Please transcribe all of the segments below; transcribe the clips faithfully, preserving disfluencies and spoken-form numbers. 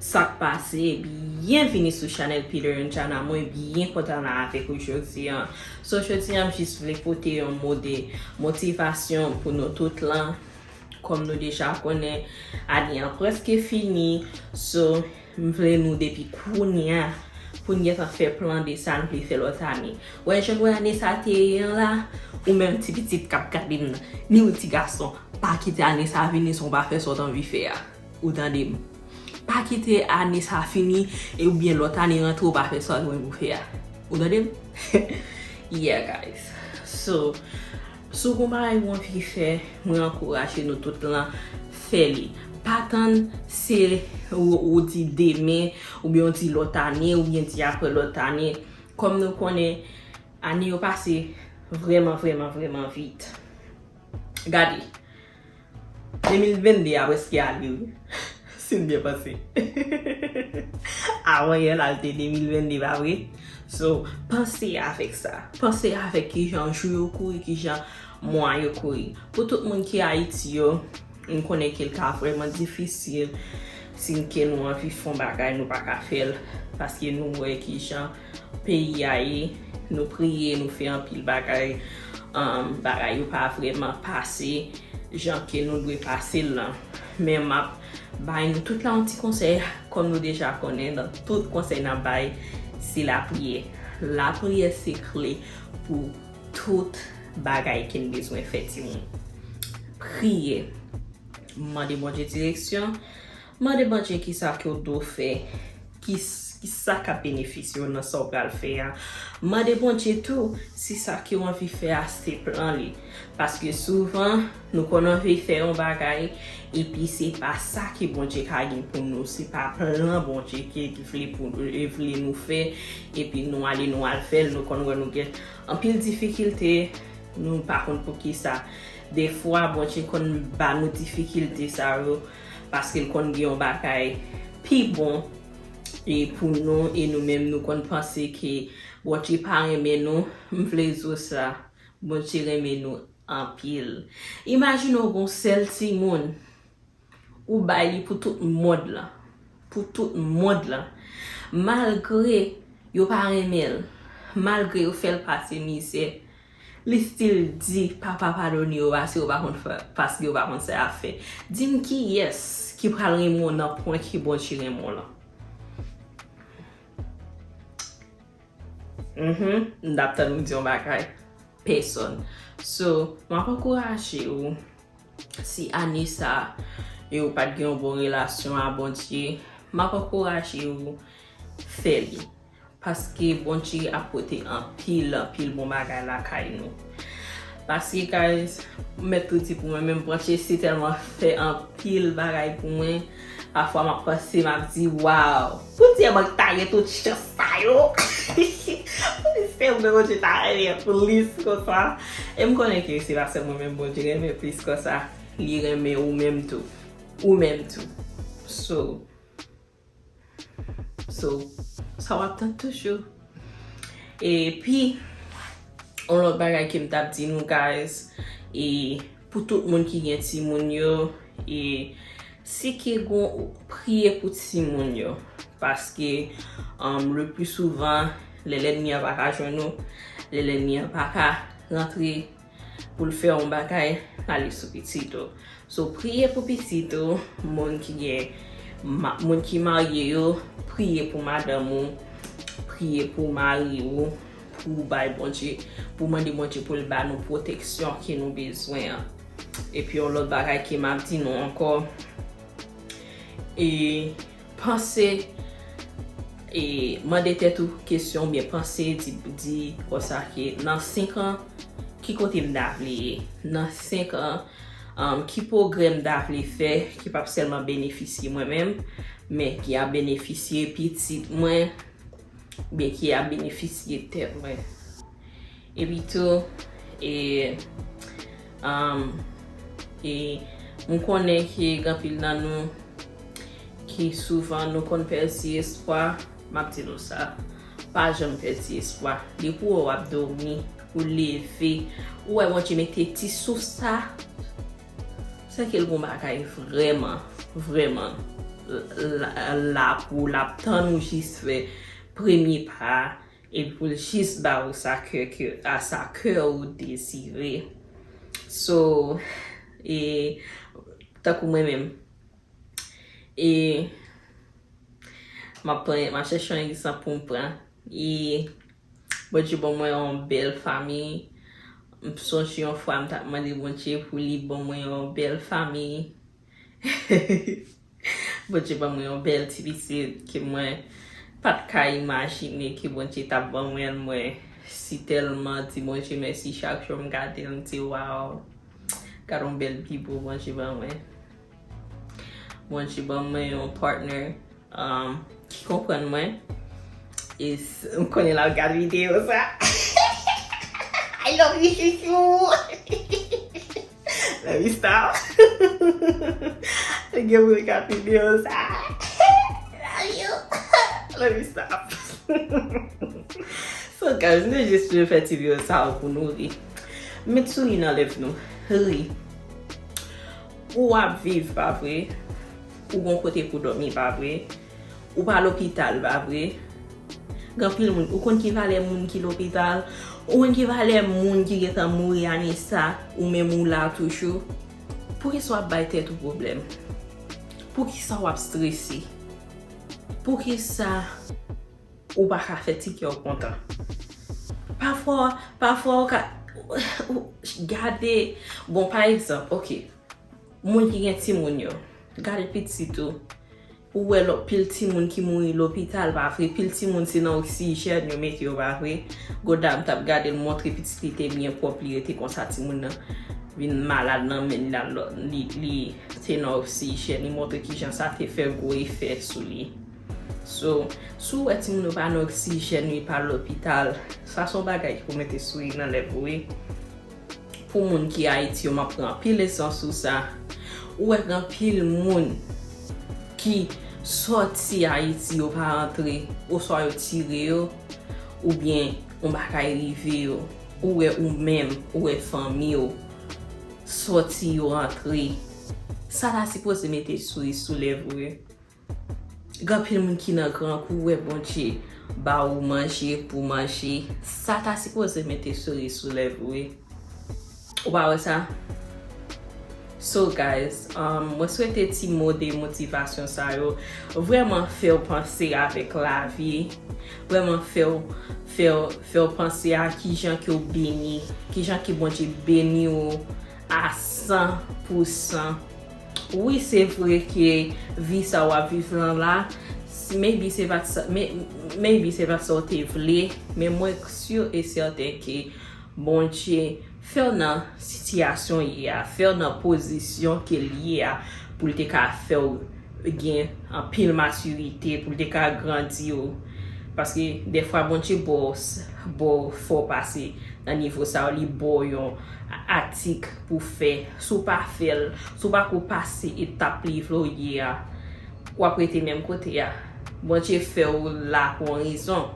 Sa k pase? Byenvini sou chanèl Peter and Jana. Mwen byen kontan la avèk ou jodi an. So, jodi an, m jis vle pote yon mo de motivasyon pou nou tout lan. Kòm nou deja konnen, ane an prèske fini. So, m vle nou depi kounye a, pou n gentan fè plan de sa n vle fè lòt ane. Wè, jan w wè ane sa te ye an la, ou menm ti pitit k ap gade m nan, ni ou ti gason, pa kite ane sa vini san w pa fè sa w t anvi fè a. Ou tande m? Pa kite ane sa fini e oubyen lòt ane rantre ou pa fè sa w gen pou fè a. Ou tande m? Yeah, guys. So, si w gon bagay ou anvi fè, mwen ankouraje nou tout lan fè li. Pa tann se ou, ou di demen, oubyen ou di lòt ane, oubyen di apre lòt ane. Kòm nou konnen, ane yo pase vrèman, vrèman, vrèman vit. Gade, de mil venn de a prèske ale, wi. Si n byen panse. Avan yè la, l te de mil venn de, pa vre? So, panse avèk sa. Panse avèk kijan jou yo kouri, kijan mwa yo kouri. Pou tout moun ki Ayiti yo, m konnen ke l ka vrèman difisil. Si n ke nou anvi fè yon bagay, nou pa ka fè l. Paske nou wè kijan peyi a ye, nou priye, nou fè anpil bagay, um, bagay yo pa vrèman pase jan ke nou dwe pase l lan. Men m ap bay nou tout la yon ti konsèy, kòm nou deja konnen, nan tout konsèy n ap bay, se lapriyè. Lapriyè se kle pou tout bagay ke n bezwen fè, timoun. Priye. Mande Bondye direksyon. Mande Bondye kisa ke w dwe fè. Ki, kisa k ap benefisye w nan sa w pral fè a. Mande Bondye tou si sa ke w anvi fè a se plan li. Paske souvan, nou konn anvi fè yon bagay, epi se pa sa ke Bondye ka gen pou nou. Se pa plan Bondye ke, ke vle pou, e vle nou fè, epi nou ale, nou al fè l, nou konn wè nou gen anpil difikilte, nou pa konn poukisa. Defwa, Bondye konn ba nou difikilte sa yo, paske l konn gen yon bagay pi bon e pou nou, e nou menm, nou konn panse ke Bondye pa renmen nou. M vle di w sa, Bondye renmen nou anpil. Imajine w gon sèl timoun, ou bay li pou tout mond lan. Pou tout mond lan. Malgre yo pa renmen l, malgre yo fè l pase mizè, li still di, "Papa, padone yo, paske yo pa konn fè, paske yo pa konn sa y ap fè." Di m kiyès ki pral renmen w nan pwen ke Bondye renmen w lan? Mhm, m t ap tann ou di yon bagay. Pèsòn. So, m ap ankouraje w, si ane sa, e ou pa t gen yon bon relasyon a Bondye, m ap ankouraje w fè li. Paske Bondye ap pote anpil, anpil bon bagay lakay nou. Paske, guys, m mèt tou di pou mwen menm, Bondye si tèlman fè anpil bagay pou mwen. Pafwa, m ap panse, m ap di, "Waw, poutèt mwen ta gen tout chans sa yo." Poutèt sèlman Bondye ta renmen plis konsa. E m konnen ke se pa sèlman mwen menm Bondye renmen plis konsa. Li renmen ou menm tou. Ou menm tou. So, So, sa w ap tann toujou. Epi, yon lòt bagay ke m t ap di nou, guys, e pou tout moun ki gen timoun yo, e si ke gon, priye pou timoun yo. Paske, um, le pli souvan, lè lènmi an pa ka jwenn ou, lè lènmi an pa ka rantre pou l fè yon bagay, l ale sou pitit ou. So, priye pou pitit ou, moun ki gen, ma-, moun ki marye yo, priye pou madanm ou, priye pou mari ou, pou bay Bondye, pou mande Bondye pou l ba nou pwoteksyon ke nou bezwen an. Epi yon lòt bagay ke m ap di nou ankò, e panse, e mande tèt ou kesyon, oubyen panse, di, di konsa ke nan senk an, ki kote m ta vle ye? Nan senk an, um, ki pwogrè m ta vle fè, ki p ap sèlman benefisye mwen menm, men ki ap benefisye pitit mwen, oubyen ki ap benefisye tèt mwen. Epi tou, e, um, e m konnen ke gen anpil nan nou ki souvan nou konn pèdi espwa, m ap di nou sa, pa janm pèdi espwa. Depi w wè w ap dòmi, ou leve, ou wè Bondye mete ti souf sa, se ke l gon bagay vrèman, vrèman la, la pou l ap tann ou jis fè premye pa a, epi pou l jis ba ou sa kè, kè, a sa kè ou dezire. So, e, tankou mwen menm, e, m ap pran, m ap chèche yon egzanp pou m pran. E, Bondye ban mwen yon bèl fanmi. M sonje yon fwa m t ap mande Bondye pou li ban mwen yon bèl fanmi. Bondye ban mwen yon bèl ti pitit ke mwen pa t ka imajine ke Bondye t ap ban mwen l. Mwen si tèlman di Bondye mèsi chak jou m gade l, m di, "Waw, gad yon bèl bibo Bondye ban mwen." Bondye ban mwen yon partner, um, ki konprann mwen. E s-, m konnen l ap gad videyo sa. I love you, chouchou. Let me stop. Gen moun k ap videyo sa. Love you. Let me stop. So, guys, nou jis vle fè ti videyo sa pou nou ri. Met souri nan lèv nou. Ri. Ou ap viv, pa vre? Ou gon kote pou dòmi, pa vre? Ou pa lopital, pa vre? Gen anpil moun, ou konn ki valè moun ki lopital? Ou konn ki valè moun ki gentan mouri ane sa, ou menm ou la toujou? Poukisa w ap bay tèt ou pwoblèm? Poukisa w ap strese? Poukisa ou pa ka fè ti kè w kontan? Pafwa, pafwa ou ka, ou, gade, bon, pa egzanp, oke, moun ki gen timoun yo, gade pitit ou, ou wè lò-, pil timoun ki mouri lopital, pa vre? Pil timoun se nan oksijèn yo mete yo, pa vre? Gwo dam t ap gade l, montre pitit li te byen pwòp, li rete konsa, timoun nan vin malad nan men l, li, li te nan oksijèn, li montre kijan sa te fè gwo efè sou li. So, si w wè timoun yo pa nan oksijèn, yo pa lopital, sa se yon bagay ki pou mete souri nan lèv ou, wi. Pou moun ki Ayiti yo, m ap pran anpil leson sou sa. Ou wè gen anpil moun ki sòti Ayiti, yo pa rantre, oswa yo tire yo, oubyen yon bagay rive yo. Ou wè ou menm, ou wè fanmi w sòti, yo rantre. Sa ta sipoze mete souri sou lèv ou, wi. Gen anpil moun ki nan gran kou, wè Bondye ba ou manje pou manje. Sa ta sipoze mete souri sou lèv ou, wi. Ou pa wè sa? So, guys, um, mwen swete ti mo de motivasyon sa yo vrèman fè w panse avèk lavi, vrèman fè w, fè w, fè w panse a kijan ke w beni, kijan ke Bondye beni w a san pou san. Wi, se vre ke vi sa w ap viv lan la, s-, maybe se pa t sa, may-, maybe se pa t sa w te vle, men mwen si e sèten ke Bondye fè w nan sitiyasyon w ye a, fè w nan pozisyon ke l ye a, pou l te ka fè w gen anpil matirite, pou l te ka grandi w. Paske dèfwa Bondye ba w s-, ba w fè w pase nan nivo sa yo, li ba w yon atik pou fè. Si w pa fè l, si w pa ko pase etap li vle w ye a, w ap rete menm kote a. Bondye fè w la pou yon rezon.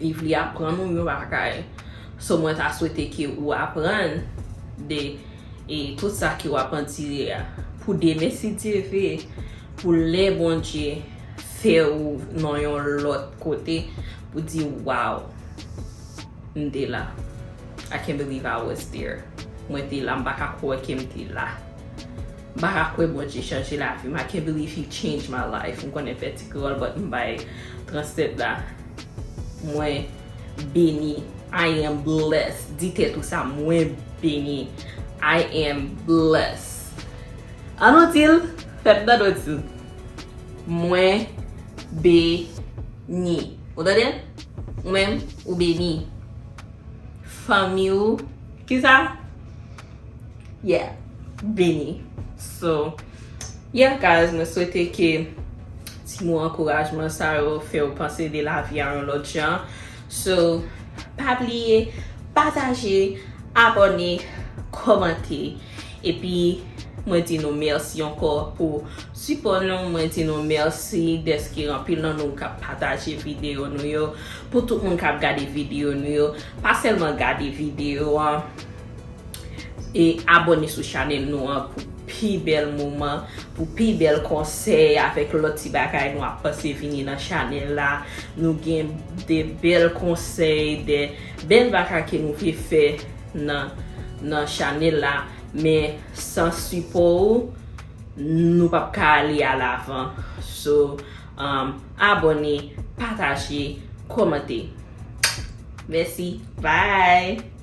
Li vle aprann ou yon bagay. So, mwen ta swete ke ou aprann de, e, tout sa ke w ap andire a. Pou demen, si Dye vle, pou lè Bondye fè ou nan yon lòt kote, pou di, "Wow, m te la. I can't believe I was there." Mwen te la, m pa ka kwè ke m te la. M pa ka kwè Bondye chanje lavi m. I can't believe he changed my life. M konnen fè ti kreyòl, but m bay translate la. Mwen beni. I am blessed. Di tèt ou sa, mwen beni. I am blessed. An nou di l, fè m tande w di l. Mwen beni. Ou tande? Ou menm, ou beni. Fanmi w, kisa? Yeah, beni. So, yeah, guys, mwen swete ke ti mo ankourajman sa yo fè w panse de lavi a yon lòt jan. So, pa bliye pataje, abòne, kòmante, epi mwen di nou mèsi ankò pou sipò nou. Mwen di nou mèsi dèske anpil nan nou k ap pataje videyo nou yo. Pou tout moun k ap gade videyo nou yo, pa sèlman gade videyo an, e abòne sou chanèl nou an pou pi bèl moman, pou pi bèl konsèy avèk lòt ti bagay nou ap panse vini nan chanèl la. Nou gen de bèl konsèy, de bèl bagay ke nou vle fè nan, nan chanèl la. Men san sipò ou, nou p ap ka ale alavan. So, um, abòne, pataje, kòmante. Mèsi. Bye!